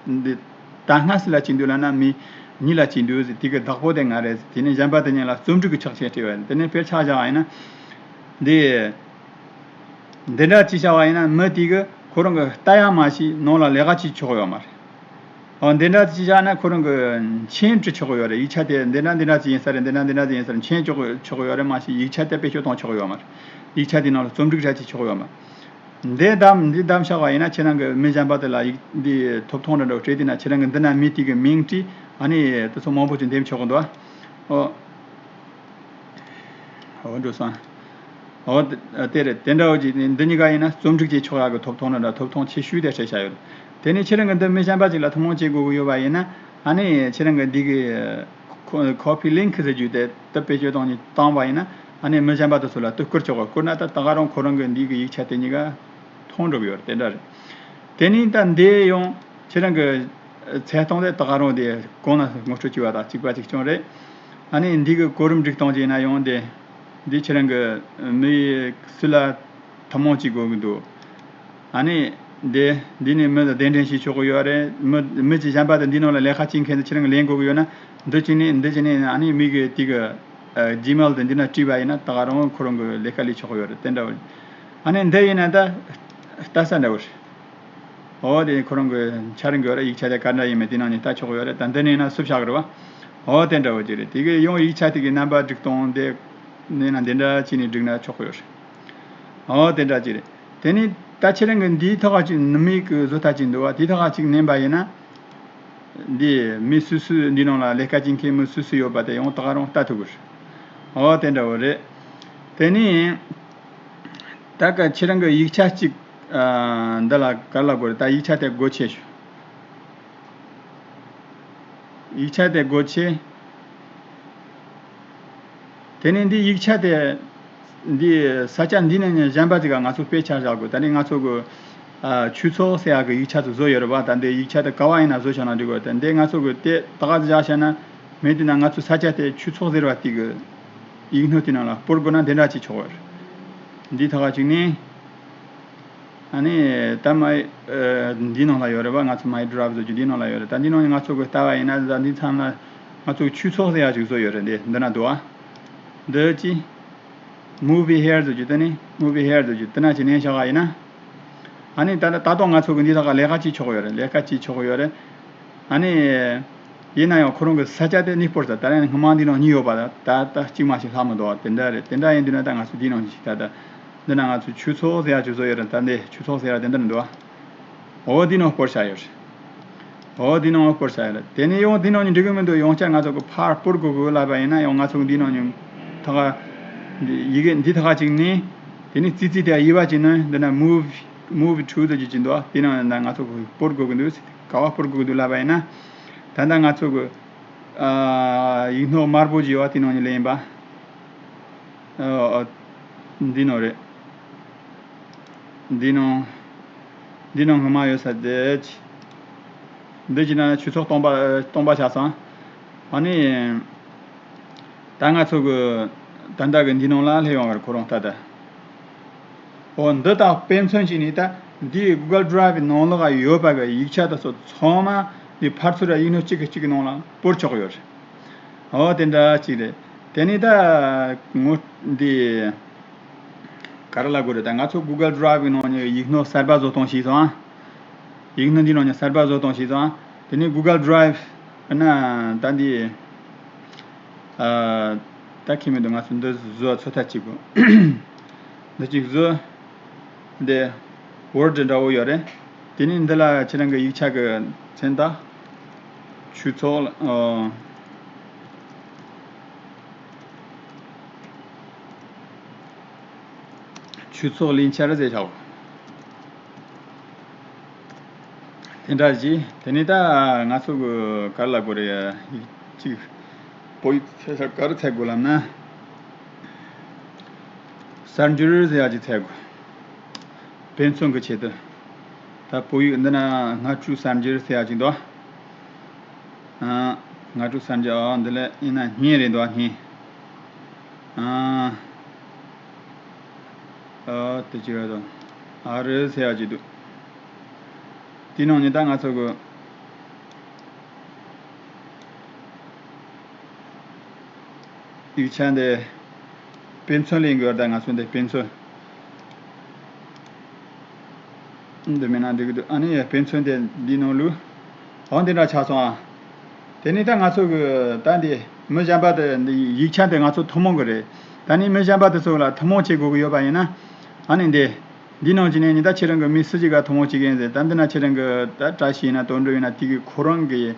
འདི་ད་སྔ་སུ་ལ་བྱེད་འདུག་ལབ་ན་མི་གཉིས་ལ་བྱེད་འདུག་ཟེར། དེ་གི་བདག་པོ་དེ་ང་རེད་ཟེར། དེ་ནས་གཞན་པ་དེ་གཉིས་ལ་རྩོམ་སྒྲིག་གི་ཕྱག་ཆེན་སྤྲད་པ་རེད། དེ་ནས་དཔེར་ཆ་བཞག་ཡིན་ན་འདི། འདི་འདྲ་ཅིག་བྱ་བ་ཡིན་ན་མི་དེ་གི་ཁོ་རང་གི་ལྟ་ཡ་མ་ཤེས་ནང་ལ་ལས་ཀ་བྱེད་ཆོག་ཡོད་མ་རེད། འོ་འདི་འདྲ་ཅིག་བྱ་ན་ཁོ་རང་གི་མཆན་འབྲི་ཆོག་ཡོད་རེད། ཡིག་ཆ་དེ་འདི་འདྲ་འདི་འདྲ་ཅིག་ཡིན་ས་རེད། འདི་འདྲ་འདི་འདྲ་ཅིག་ཡིན་ས་རེད། མཆན་འཇོག་ཆོག་ཡོད་རེད་མ་ཤེས། ཡིག་ཆ་དེ་བེད་སྤྱོད་གཏོང་ཆོག་ཡོད་མ་རེད། ཡིག་ཆ་དེ་ནང་ལ་རྩོམ་སྒྲིག་ར་བྱེད་ཆོག་ཡོད་མ་རེད། འདི་གདམ་འདི་གདམ་བྱ་བ་ཡིན་ན་ཁྱེད་རང་གི་མི་གཞན་པ་དེ་ལ་ཡིག་འདི་ཐོབ་ཐང་འདྲ་འདྲ་སྤྲད་དེ་ན་ཁྱེད་རང་གི་འདི་ན་མི་དེ་གི་མིང་བྲིས་ཨ་ནི་དེ་ཚོ་མང་པོ་ཅིག་འདེམས་ཆོག་གི་འདུག་ཨ། འོ། འོ་འགྲོ་སོང་། འོ་དེ་དེ་རེད། དེ་འདྲ་བོ་ཅིག་འདི་གཉིས་ཀ་ཡིན་ན་རྩོམ་སྒྲིག་བྱེད་ཆོག་ཡག་གི་ཐོབ་ཐང་འདྲ་འདྲ་ཐོབ་ཐང་ཆེ་ཤོས་དེ་སྤྲད་བཞག་ཡོད། དེ་ནས་ཁྱེད་རང་གི་འདི་མི་གཞན་པ་ཅིག་ལ་ཐུན་མོང་བྱེད་དགོས་ཀྱི་ཡོད་པ་ཡིན་ན་ཨ་ནི་ཁྱེད་རང་གི་འདི་གི་ཁོ་ཁོ་པི་ལིང་ཀི་ཟེར་རྒྱུ་དེ་དེ་བེད་སྤྱོད་གཏོང་ནས་བཏང་བ་ཡིན་ན་ཨ་ནི་མི་གཞན་པ་དེ་ཚོ་ལ་དེ་བསྐུར་ཆོག་གི། བསྐུར་ན་ད་ད་ག་རང་ཁོ་རང་གི་འདི་གི་ཡིག་ཆ་དེ་གཉིས་ཀ་མཐོང་འགྲོ་གི་ཡོད་རེད། དེ་འདྲ་རེད། དེ་ནས་ད་འདི་ཡང་ཁྱེད་རང་གི་ཚད་སྟངས་དེ་ད་ག་རང་དེ་གོང་ན་ངོ་སྤྲོད་བྱས་པ་དང་གཅིག་པ་གཅིག་རྐྱང་རེད། ཨ་ནི་འདི་གི་གོ་རིམ་སྒྲིག་སྟངས་ཅིག་ཡིན་ན་ཡང་དེ་འདི་ཁྱེད་རང་གི་མི་སུ་ལ་ཐུན་མོང་གཅིག་དགོས་ཀྱི་འདུག་ཨ་ནི་འདི་འདི་ནས་མི་ལ་གདན་འདྲེན་བྱེད་ཆོག་གི་ཡོད་རེད། མི་མི་གཅིག་གཞན་པ་དང་འདི་ནང་ལ་ལས་ཀ་བྱེད་མཁན་དེ་ཁྱེད་རང་གི་ལེན་དགོས་ཀྱི་ཡོད་ན་འདི་གཅིག་ནས་འདི་གཅིག་ནས་ཨ་ནི་མི་གི་དེ་གི་ཇི་མེལ་དེ་འདི་ན་བྲིས་པ་ཡིན་ན་ད་ག་རང་ཁོ་རང་གི་ལས་ཀ་ལས་ཆོག་གི་ཡོད་རེད། དེ་འདྲ་བ། ཨ་ནི་འདི་ཡིན་ན་ད་ལྟ་ས་འདྲ་བོ་རེད། འོ་དེ་ཁོ་རང་གི་འཆར་འགོད་རེད། ཡིག་ཆ་དེ་ག་འདྲ་ཡིན་མིན་དེ་ནང་ནས་ལྟ་ཆོག་གི་ཡོད་རེད། ད་འདི་ནས་ན་སུབ་བཞག་གི་རེད་བ། འོ་དེ་འདྲ་བོ་ཅིག་རེད། དེ་གི་ཡང་ཡིག་ཆ་དེ་གི་རྣམ་པ་སྒྲིག་སྟངས་དེ་ནས་ན་འདི་འདྲ་བྱས་ནས་བསྒྲིགས་ན་ཆོག་གི་ཡོད་རེད། འོ་དེ་འདྲ་ཅིག་རེད། དེ་ནས་ད་ཁྱེད་རང་གི་འདིའི་ཐོག་ཁ་ཅིག་ནུ་མིག་གི་བཟོ་ལྟ་ཅིག་འདུག་བ། དེའི་ཐོག་ཁ་ཅིག་མནན་པ་ཡིན་ན། འདི་མི་སུ་སུ་འདི་ནང་ལ་ལས་ཀ་བྱེད་མཁན་མི་སུ་སུ་ཡོད་པ་དེ་ཡང་ད་ག་རང་ལྟ་ཐུབ་གི་རེད། འོ་དེ་འདྲ་བོ་རེད། དེ་ནས་ད་ག་ཁྱེད་རང་གི་ཡིག་ཆ་གཅིག་ཨ། འདི་ལ་ག་རེ་ལབ་དགོས་རེད། ད་ཡིག་ཆ་དེ་སྒོ་ཕྱེ་ཞུ། ཡིག་ཆ་དེ་སྒོ་ཕྱེ། དེ་ནས་འདི་ཡིག་ཆ་དེ་འདི་ས་ཆ་འདི་ནས་ནས་གཞན་པ་ཅིག་ག་ང་ཚོ་དཔེ་ཆ་བཞག་དགོས། ད་ནི་ང་ཚོ་གི་ཨ། ཆོས་ཚོགས་ཟེར་ཡག་གི་ཡིག་ཆ་ཚོ་བཟོ་ཡོད་རེད་བ། ད་འདི་ཡིག་ཆ་དེ་ག་བ་ཡིན་ན་བཟོ་བྱུང་ན་འགྲིག་གོ། དེ་འདི་ང་ཚོ་གི་དེ་ད་ག་བཞག་བྱས་ན་མེད་དུས་ན་ང་ཚོ་ས་ཆ་དེ་ཆོས་ཚོགས་ཟེར་བ་དེ་གི་ཡིག་སྣོད་དེ་ནང་ལ་སྤོར་དགོས་ན་དེ་འདྲ་ཅིག་ཆོག་གི་རེད། འདི་ཐོག་ཁ་ཅིག་ནས། ཨ་ནི་ད་མའི་ཨ། འདི་ནང་ལ་ཡོད་རེད་བ། ང་ཚོ་མའི་ཌི་རའིབ་བཟོ་རྒྱུ་འདི་ནང་ལ་ཡོད་རེད། ད་འདི་ནང་ནས་ང་ཚོ་གི་ལྟ་བ་ཡིན་ན་ད་འདི་མཚམས་ལ་ང་ཚོ་གི་ཆོས་ཚོགས་ཟེར་ཡག་ཅིག་བཟོ་ཡོད་རེད། འདི་འདི་ན་འདུག་ཨ། འདི་ཅི། Movie here བཟོ་རྒྱུ། དེ་ནི་Movie here བཟོ་རྒྱུ་དེ་ན་ཅིག་མནན་བཞག་པ་ཡིན་ན། ཨ་ནི་ད་ད་ལྟ་ང་ཚོ་གི་འདི་ཐོག་ཁ་ལས་ཀ་བྱེད་ཆོག་གི་ཡོད་རེད། ལས་ཀ་བྱེད་ཆོག་གི་ཡོད་རེད། ཨ་ནི། ཡིན་ན་ཡང་ཁོ་རང་གི་ས་ཆ་དེ་ནི་སྤོར་ས། ད་རེས་སྔ་མ་འདི་ནང་གཉིས་ཡོད་པ་ད་ད་ད་གཅིག་མ་ཞིག་ལྷག་མི་འདུག་དེ་འདྲ་རེད། དེ་འདྲ་ཡིན་དུས་ན་ད་ང་ཚོ་འདི་ནང་ཞིག་ད་ད་འདི་ན་ང་ཚོ་ཆོས་ཚོགས་ཟེར་ཡག་ཅིག་བཟོ་ཡོད་རེད། ད་འདི་ཆོས་ཚོགས་ཟེར་ཡག་དེ་འདྲ་འདུག་འོ་འདི་ནང་སྤོར་བྱ་ཡོད་རེད། འོ་འདི་ནང་སྤོར་བྱ་ཡོད་རེད། དེ་ནས་ཡང་འདི་ནང་ནས་འགྲིག་གི་མི་འདུག་ཡང་བསྐྱར་ང་ཚོ་གི་ཕར་སྤོར་དགོས་དགོས་ལབ་པ་ཡིན་ན་ཡང་ང་ཚོ་གི་འདི་ནང་ནས་ཐོག་ཁ་འདི་ཡི་གེ་འདི་ཐོག་ཁ་ཅིག་ནས་དེ་ནས་ཙི་ཙི་དེ་དབྱེ་བ་ཅིག་ནི་འདི་ན་Move Move to ཟེར་རྒྱུ་ཅིག་འདུག་དེ་ནང་ན་ང་ཚོ་གི་སྤོར་དགོས་ཀྱི་འདུག་ག་བ་སྤོར་དགོས་ཀྱི་འདུག་ལབ་པ་ཡིན་ན། ད་ལྟ་ང་ཚོ་གི་ཨ། ཡིག་སྣོད་དམར་པོ་ཅིག་ཡོད་པ་དེ་ནང་ནས་ལེན་པ། ཨ། འདི་ནང་རེད། འདི་ནང་། འདི་ནང་སྔོན་མ་ཡོད་ས་དེ་ཅི། འདི་ཅི་ན་ཆོས་ཚོགས་སྟོང་པ་སྟོང་པ་ཆགས་སོང་། ཨ་ནི། ད་ང་ཚོ་གི་ད་ལྟ་གི་འདི་ནང་ལ་སླེབས་ཡོང་བར་ཁོ་རང་ལྟ་ད། འོ་འདི་དག་དཔེ་མཚོན་བྱས་ནས་ད་འདིའི་Google Drive ནང་ལོགས་ཡོད་པ་གི་ཡིག་ཆ་དེ་ཚོ་ཚང་མ་འདི་ཕར་ཚུར་ཡིག་སྣོད་གཅིག་གི་གཅིག་གི་ནང་ལ་སྤོར་ཆོག་གི་ཡོད་རེད། འོ་དེ་འདྲ་གཅིག་རེད། དེ་ནས་ད་ངོ་འདི་ག་རེ་ལབ་དགོས་རེད། ད་ང་ཚོ་Google Drive གི་ནང་ནས་ཡིག་སྣོད་གསར་པ་བཟོ་སྟངས་ཤེས་སོང་ཨ། ཡིག་སྣོད་འདི་ནང་ནས་གསར་པ་བཟོ་སྟངས་ཤིག་བཟོ། དེ་ནས་Google Drive ན་ད་འདི། ཨ། ད་ཁྱད་མི་འདུག་ང་ཚོ་འདི་བཟོ་ཚོད་ལྟ་བྱེད་དགོས། འདི་གཅིག་བཟོ། འདི་Word འདྲ་བོ་ཡོད་རེད། དེ་ནས་འདི་ལ་ཁྱེད་རང་གི་ཡིག་ཆ་གི་མཚན་རྟགས། ཆོས་ཚོགས་ལ། ཨོ། ཆོས་ཚོགས་ལས་འཆར་ཟེར་བྱའོ། དེ་འདྲ་ཞིག་དེ་ནས་ད་ང་ཚོ་གི་ག་རེ་ལབ་དགོས་རེད། ཡིག་གཅིག་བོད་ཡིག་ག་རེ་འཚོལ་དགོས་ལབ་ན། གསར་འགྱུར་ཟེར་ཡག་ཅིག་འཚོལ་དགོས། དཔེ་མཚོན་གྱི་ཆེད་དུ། ད་བོད་ཡིག་འདི་ན་སྔ་དྲོའི་གསར་འགྱུར་ཟེར་ཡག་ཅིག་འདུག་ཨ། སྔ་དྲོའི་གསར་འགྱུར། ཨ། འདི་ལ་ཡིན་ན་བརྙན་རེད་འདུག་བརྙན། ཨ། ཨ། དེ་ཅི་རེད་དོ། ཨ་རི་ཟེར་ཡག་ཅིག་འདུག་དེའི་ནང་ནས་ད་ང་ཚོ་གི་ཡིག་ཆ་འདི་དཔེ་མཚོན་ལེན་དགོས་ཡོད་རེད། ད་ང་ཚོ་འདི་དཔེ་མཚོན། འདི་མིན་ན་འགྲིག་གི་འདུག་ཨ་ནི་དཔེ་མཚོན་དེ་འདིའི་ནང་བླུགས། འོ་འདི་འདྲ་ཆགས་སོང་ཨ། དེ་ནས་ད་ང་ཚོ་གི་ད་འདི་མི་གཞན་པ་དེ་འདི་ཡིག་ཆ་དེ་ང་ཚོ་ཐུན་མོང་གི་རེད། ད་ནི་མི་གཞན་པ་དེ་ཚོ་ལ་ཐུན་མོང་བྱེད་དགོས་ཀྱི་ཡོད་པ་ཡིན་ན། ཨ་ནི་འདི། འདི་ནང་བྱས་ནས་ཉི་ད་ཁྱེད་རང་གི་མི་སུ་ཞིག་ག་ཐུན་མོང་བྱེད་ཀྱི་ཡིན་ཟེར། ད་འདི་ན་ཁྱེད་རང་གི་ད་བཀྲ་ཤིས་ཡིན་ན་དོན་གྲུབ་ཡིན་ན་དེ་གི་ཁོ་རང་གི་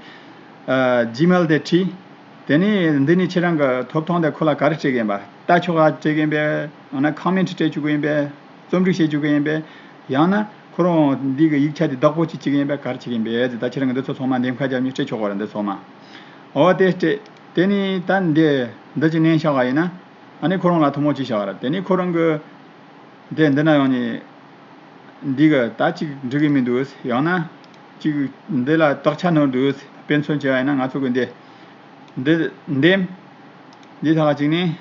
ཨ་Gmail དེ་བྲིས། དེ་ནས་འདི་ནས་ཁྱེད་རང་གི་ཐོབ་ཐང་དེ་ཁོ་ལ་ག་རེ་སྤྲད་ཀྱི་ཡིན་པ། ལྟ་ཆོག་ག་སྤྲད་ཀྱི་ཡིན་པས། འོ་ན་comment སྤྲད་བཅུག་གི་ཡིན་པས། རྩོམ་སྒྲིག་བྱེད་བཅུག་གི་ཡིན་པས། ཡང་ན་ཁོ་རང་འདི་གི་ཡིག་ཆ་དེ་བདག་པོ་ཅིག་བྱེད་ཀྱི་ཡིན་པས། ག་རེ་བྱེད་ཀྱི་ཡིན་པས་ཟེར། ད་ཁྱེད་རང་གི་འདི་ཚོ་ཚང་མ་འདེམས་ཁ་རྒྱབ་ནས་སྤྲད་ཆོག་གི་རེད། འདི་ཚང་མ། འོ་དེ་སྤྲད། དེ་ནས་ད་འདི་འདི་ཅིག་མནན་བཞག་པ་ཡིན་ན། ཨ་ནི་ཁོ་རང་ལ་ཐུན་མོང་བྱས་བཞག་པ་རེད། དེ་ནས་ཁོ་རང་གི་འདི་འདི་ན་ཡོང་ནས་འདི་གི་ད་ཅིག་འགྲིག་གི་མི་འདུག་ཡང་ན་ཅིག་འདི་ལ་དག་ཆ་ནོར་འདུག་དཔེ་མཚོན་བྱས་པ་ཡིན་ན་ང་ཚོ་གི་འདི་འདི་འདེམས། འདི་ཐག་གཅིག་ནས།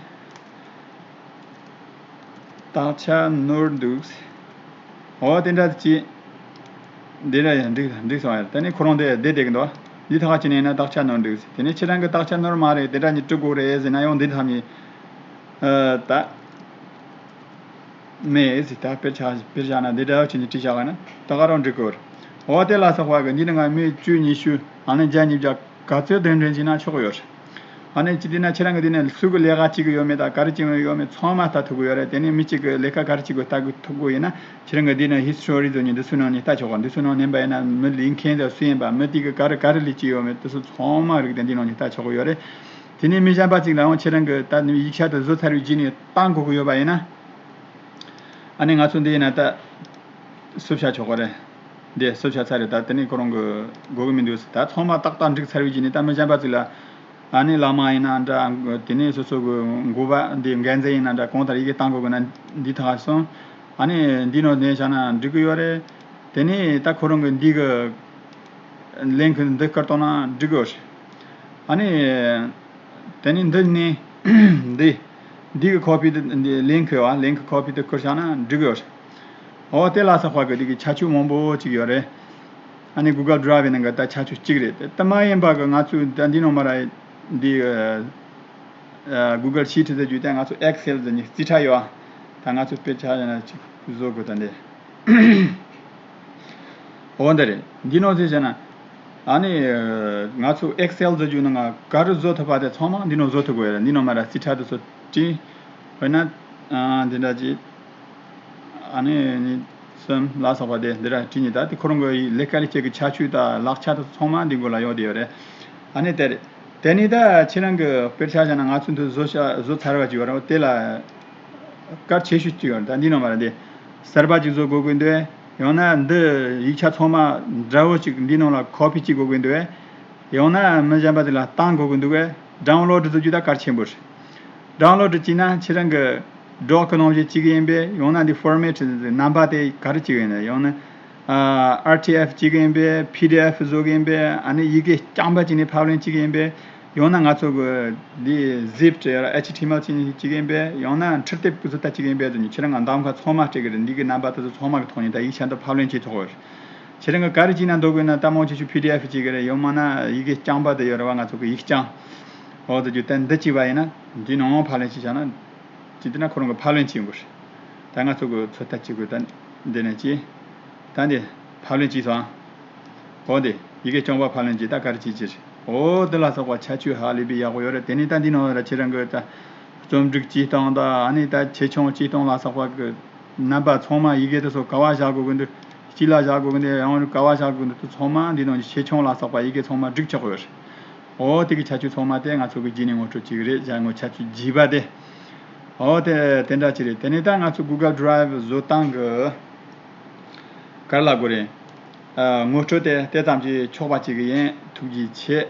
དག་ཆ་ནོར་འདུག་འོ་དེ་འདྲ་ཅིག་འདི་འདྲ་ཡང་འགྲིག་འགྲིག་སོང་ཡ། དེ་ནས་ཁོ་རང་དེ་བསྡད་བསྡད་ཀྱི་འདུག་འདི་ཐག་ཅིག་ནས་ན་དག་ཆ་ནོར་འདུག་དེ་ནས་ཁྱེད་རང་གི་དག་ཆ་ནོར་མ་རེད། དེ་འདྲ་ཉིད་འབྲི་དགོས་རེད་ཟེར་ན་ཡང་འདི་ཐམ་ཉིད། ཨ། ད་མེད་ཟེར། ད་དཔེར་ཆ་དཔེར་བཞག་ན་འདི་འདྲ་ཅིག་ནས་བྲིས་བཞག་ན་ད་ག་རང་འགྲིག་གི་རེད། འོ་དེ་ལ་སོགས་པ་གི་འདི་ནི་ང་མི་བཅུ་ཉི་ཤུ་ཨ་ནི་བརྒྱ་ཉིས་བརྒྱ་ག་ཚོད་གདན་འདྲེན་བྱས་ན་ཆོག་གི་ཡོད་རེད། ཨ་ནི་ཅི་དེ་ན་ཁྱེད་རང་གི་དེ་ནས་སུ་གི་ལས་ཀ་བྱེད་ཀྱི་ཡོད་མེད་དང་ག་རེ་བྱེད་ཀྱི་ཡོད་མེད་ཚང་མ་ལྟ་ཐུབ་ཀྱི་ཡོད་རེད། དེ་ནས་མི་གཅིག་གི་ལས་ཀ་ག་རེ་བྱེད་དགོས་ལྟ་དགོས་ཐུབ་དགོས་ཡིན་ན་ཁྱེད་རང་གི་དེ་ནས་history དེ་ཚོ་ནས་འདི་ཚོའི་ནང་ནས་ལྟ་ཆོག་གི། འདི་ཚོའི་ནང་མནན་པ་ཡིན་ན་མི་ལས་མཁན་དེ་སུ་ཡིན་པ། མི་དེ་གི་ག་རེ་ག་རེ་ལས་ཀྱི་ཡོད་མེད་དེ་ཚོ་ཚང་མ་རིག་དེ་འདི་ནང་ནས་ལྟ་ཆོག་གི་ཡོད་རེད། དེ་ནས་མི་གཞན་པ་ཅིག་ལའང་ཁྱེད་རང་གི་ད་ནི་ཡིག་ཆ་དེ་བཟོ་ཚར་བའི་རྗེས་ནས་བཏང་དགོས་ཀྱི་ཡོད་པ་ཡིན་ན། ཨ་ནི་ང་ཚོ་འདི་ཡིན་ན་ད། བསུབ་བྱ་ཆོག་གི་རེད། འདི་བསུབ་བྱ་ཚར་རེད། ད་དེ་ནས་ཁོ་རང་གི་དགོས་ཀྱི་མི་འདུག་ད་ཚང་མ་ཏག་ཏག་འགྲིག་ཚར་བའི་རྗེས་ནས་ད་མི་གཞན་པ་ཚོ་ལ། ཨ་ནི་བླ་མ་ཡིན་ན་འདྲ། དེ་ནས་སོ་སོ་གི་འགོ་པ་འདི་འགན་འཛིན་ཡིན་ན་འདྲ། གང་ལྟར་ཡི་གེ་བཏང་དགོས་ཀྱི་ན་འདི་ཐག་སོང་། ཨ་ནི་འདི་ནང་འདི་བཞག་ན་འགྲིག་གི་ཡོད་རེད། དེ་ནས་ད་ཁོ་རང་གི་འདི་གི་link འདི་བསྐུར་བཏང་ན་འགྲིག་གི་ཡོད་རེད། ཨ་ནི། དེ་ནི་འདི་ནི། འདི། འདི་གི་copy དེ་འདི་link ཡོད་ཨ། link copy དེ་བསྐུར་བཞག་ན་འགྲིག་ཡོད་རེད། འོ་དེ་ལ་སོགས་པ་གི་འདི་གི་ཁྱད་ཆོས་མང་པོ་ཅིག་ཡོད་རེད། ཨ་ནི་Google Drive ནང་གི་ད་ཁྱད་ཆོས་གཅིག་རེད། དེ་མ་ཡིན་པ་གི་ང་ཚོས་ད་འདི་ནང་མ་ར་འདི་ཨ་Google Sheet ཟེར་རྒྱུ་དེ་ང་ཚོ་Excel ཟེར་ནི་རྩིས་ཁྲ་ཡོད་ཨ། ད་ང་ཚོ་དཔེ་ཆ་ཡིན་ན་ཅིག་བཟོ་དགོས་ད་འདི། འོ་འདི་རེད། འདི་ནང་ཟེར་བྱས་ན། ཨ་ནི། ང་ཚོ་Excel ཟེར་རྒྱུ་ནང་ག་རེ་བཟོ་ཐུབ་པ་དེ་ཚང་མ་འདི་ནང་བཟོ་ཐུབ་དགོས་ཡ་རེད། འདི་ནང་མ་ར་རྩིས་ཁྲ་དེ་ཚོ་བྲིས། དཔེར་ན། ཨ། འདི་འདྲ་ཅིག་ཨ་ནི་གཉིས་གསུམ་ལ་སོགས་པ་དེ་འདི་འདྲ་བྲིས་ནས་ད་དེ་ཁོ་རང་གི་ལས་ཀ་ལས་བྱེད་ཀྱི་ཁྱད་ཆོས་དང་ལག་ཆ་དེ་ཚང་མ་འདི་མགོ་ལ་ཡོད་དེ་ཡོད་རེད། ཨ་ནི་དེ་རེད། དེ་ནས་ད་ཁྱེད་རང་གི་དཔེར་ཆ་བཞག་ན་ང་ཚོ་འདི་བཟོ་བྱ་བཟོ་ཚར་བ་ཅིག་ཡོད་རེད། དེ་ལ་གལ་ཆེ་ཤོས་ཅིག་ཡོད་རེད། ད་འདི་ནང་མ་རེད་དེ། གསར་པ་ཅིག་བཟོ་དགོས་ཀྱི་འདུག་ཡང་ན་འདི་ཡིག་ཆ་ཚང་མ་འདྲ་བོ་ཅིག་འདི་ནང་ལ་copy ཅིག་དགོས་ཀྱི་འདུག་ཡང་ན་མི་གཞན་པ་དེ་ལ་བཏང་དགོས་ཀྱི་འདུག download བཟོ་རྒྱུ་ད་གལ་ཆེན་པོ་རེད། download བྱས་ན་ཁྱེད་རང་གི་doc ནང་བཞིན་བྱེད་ཀྱི་ཡིན་པས། ཡང་ན་འདི་format རྣམ་པ་དེ་ག་རེ་བྱེད་ཀྱི་ཡིན་ན། ཡང་ན་ཨ་RTF བྱེད་ཀྱི་ཡིན་པས། PDF བཟོ་གི་ཡིན་པས། ཨ་ནི་ཡི་གེ་རྐྱང་པ་བྱས་ནས་ཕབ་ལེན་བྱེད་ཀྱི་ཡིན་པས། ཡང་ན་ང་ཚོ་གི་འདི་zipped ཡ་HTML བྱས་ནས་བྱེད་ཀྱི་ཡིན་པས། ཡང་ན་འཕྲུལ་དེབ་བཟོ་ལྟ་བྱེད་ཀྱི་ཡིན་པས་ཟེར་ནས་ཁྱེད་རང་ང་འདམ་ཁ་ཚང་མ་སྤྲད་ཀྱི་རེད། འདི་གི་རྣམ་པ་དེ་ཚོ་ཚང་མ་གི་ཐོག་ནས་ད་ཡིག་ཆ་འདི་ཕབ་ལེན་བྱེད་ཆོག་གི་རེད། ཁྱེད་རང་གི་ག་རེ་བྱས་ན་འདོད་དགོས་ན་ད་མང་ཆེ་ཤོས་PDF བྱེད་ཀྱི་རེད། ཡང་མིན་ན་ཡི་གེ་རྐྱང་པ་དེ་ཡོད་རེད་བ། ང་ཚོ་གི་ཡིག་རྐྱང་། འོ་དེ་རྒྱུ་ད་འདི་བྱས་པ་ཡིན་ན་འདི་ནང་ཕབ་ལེན་བྱས་བཞག་ན་ཅི་དེ་ན་ཁོ་རང་གི་ཕབ་ལེན་བྱེད་དགོས་རེད། ད་ང་ཚོ་གི་ཚོད་ལྟ་བྱེད་དགོས། ད་འདི་ནས་ཅི་ད་འདི་ཕབ་ལེན་བྱས་སོང་ཨ། འོ་དེ་ཡི་གེ་རྐྱང་པ་ཕབ་ལེན་གྱིས་ད་ག་རེ་བྱེད་ཀྱི་རེད། འོ་དེ་ལ་སོགས་པ་ཁྱད་ཆོས་ཧ་ལས་པའི་ཡག་པོ་ཡོད་རེད། དེ་ནས་ད་འདི་ནང་ལ་ཁྱེད་རང་གི་ད་རྩོམ་སྒྲིག་བྱེད་སྟངས་དང་ཨ་ནི་ད་ཆེ་ཆུང་བྱེད་སྟངས་ལ་སོགས་པ་གི་རྣམ་པ་ཚང་མ། ཡི་གེ་དེ་ཚོ་ག་བ་བཞག་དགོས་ཀྱི་འདུག་གཅིག་ལ་བཞག་དགོས་ཀྱི་འདུག་ཡང་ག་བ་བཞག་དགོས་ཀྱི་འདུག་དེ་ཚང་མ་འདི་ནང་གི་ཆེ་ཆུང་ལ་སོགས་པ་ཡི་གེ་ཚང་མ་སྒྲིག་ཆོག་གི་ཡོད་རེད། འོ་དེ་གི་ཁྱད་ཆོས་ཚང་མ་དེ་ང་ཚོ་གི་རྗེས་ནས་ངོ་སྤྲོད་བྱེད་ཀྱི་རེད། ཡང་ངོ་ཁྱད་ཆོས་རྒྱས་པ་དེ། འོ་དེ་དེ་འདྲ་ཅིག་རེད། དེ་ནས་ད་ང་ཚོ་Google Drive བཟོ་སྟངས་གི་ག་རེ་ལབ་དགོས་རེད། ཨ། ངོ་སྤྲོད་དེ་དེ་ཙམ་གྱིས་ཆོག་པ་བྱེད་ཀྱི་ཡིན། ཐུགས་རྗེ་ཆེ།